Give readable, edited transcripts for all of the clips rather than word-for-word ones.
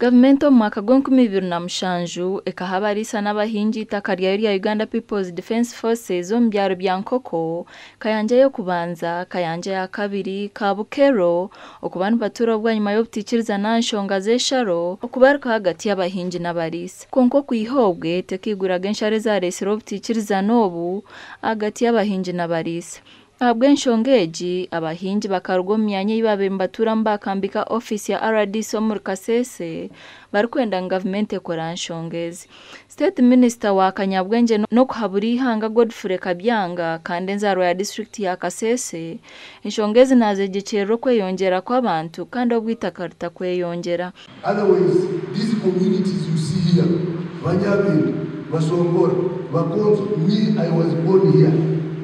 Gavumenti omu mwaka gwa 2007 ekaha abariisa n'abahingi eitaka ryayo rya Uganda People's Defence Forces omu byaro bya Nkoko, Kayanja y'okubanza, Kayanja ya kabiri, Kabukero okuba nibatuura obwanyima y'obutikirizana aha nshonga z'esharo okubaruka ahagati y'abahingi n'abariisa. Kwonka okwiha obwe tekaiguraga ensharo ezareetsire obutikirizana obu ahagati y'abahingi n'abariisa. Ahabw'enshonga egi, abahingi bakaruga omu myanya ei baabaire nibatuuramu baakambika ofiisi ya RDC omuri Kasese barikwenda ngu gavumenti ekore aha nshonga ezi. State Minister wa Kanyabwengye n'okuhabura eihanga Godfrey Kabyanga kandi enzaarwa ya disiturikiti ya Kasese, enshonga ezi naazegyekyerera okweyongyera kw'abantu kandi obwo eitaka ritakweyongyera. Otherwise, these communities you see here, Banyabindi, Basongora, Bakonzo, me, I was born here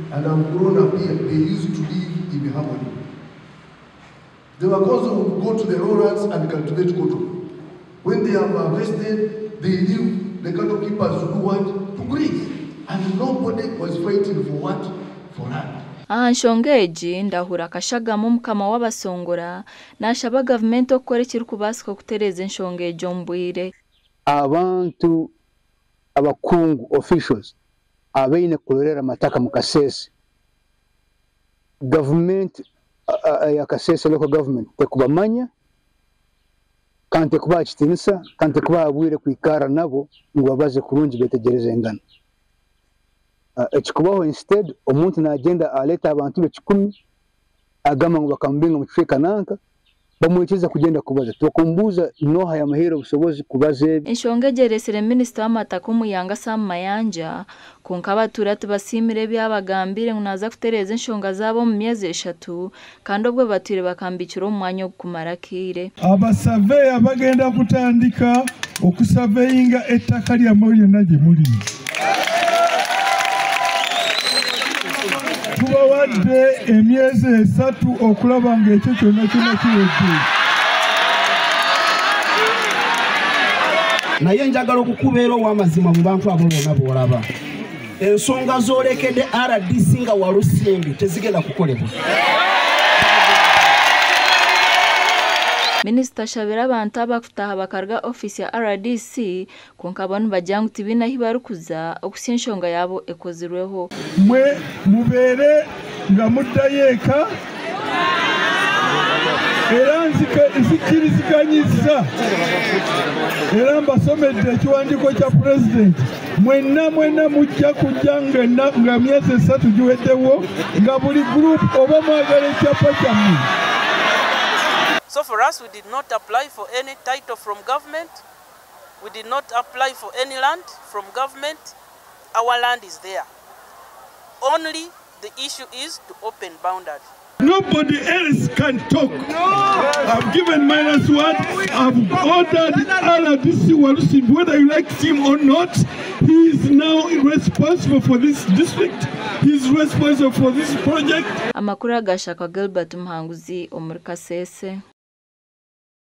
and I'm grown up here. They used to live in harmony. The Bakonzo would go to the lowlands and cultivate cotton. When they have harvested, they leave the cattle keepers to do what? To graze. And nobody was fighting for what? For land. Aha nshonga egi, Ndahura Kashagama omukama w'Abasongora naashaba gavumenti okukora ekirikubaasika okutereeza enshonga egi omu bwire. Abantu abakungu, officials, abaine kurorera amataka mu Kasese, gavumenti ya Kasese Local Government tekubamanya kandi tekubaha kitiinisa kandi tekubaha bwire kwikarra nabo ngu babaze kurungi betegereze engano. Ekikubaho instead omuntu nagenda aleeta abantu be 1,000 agamba ngu bakamubinga mu kicweka nanka, bamwikiriza kugenda kubaza, tibakumbuuza noha yamuhaire obusobozi kubaza ebi. Enshonga egi ereetsire minisita w'amataka Omuyanga Sam Mayanja, kwonka abatuura tibasiimire ebi abagambire ngu naaza kutereeza enshonga zaabo omu myezi 3 kandi obwo batwire bakambikire omu mwanya ogu kumara akaire. Abasaveya bagenda kutandika okusaveyinga ettaka lyammwe lyonna gye muli. Tubawadde emyezi 3 okulaba ng'ekyo kyonna kyonna kiwedde. Naye njagala okukubeera ow'amazima mu bantu abo bonna b'olaba. Ensonga z'olekedde RDC nga Walusimbi tezigenda kukolebwa. Minisita ashabire abantu abakutaha bakaruga ofiisi ya RDC kwonka bo nibagira ngu tibaine ahi barikuza okuhitsya enshonga yaabo ekozirweho. Mwe mubeere nga muddayo eka era nzikiriziganyizza era mbasomedde ekiwandiiko kya pulezidenti. Mwenna mwenna mujja kujja nga myezi 3 giweddewo nga buli group oba mwagala ekyapa kyammwe. So for us, we did not apply for any title from government. We did not apply for any land from government. Our land is there. Only the issue is to open boundary. Nobody else can talk. I've given my last word. I've ordered RDC Walusimbi, whether you like him or not, he is now responsible for this district. He is responsible for this project. Amakuru agashakwa Gilbert Muhanguzi omuri Kasese.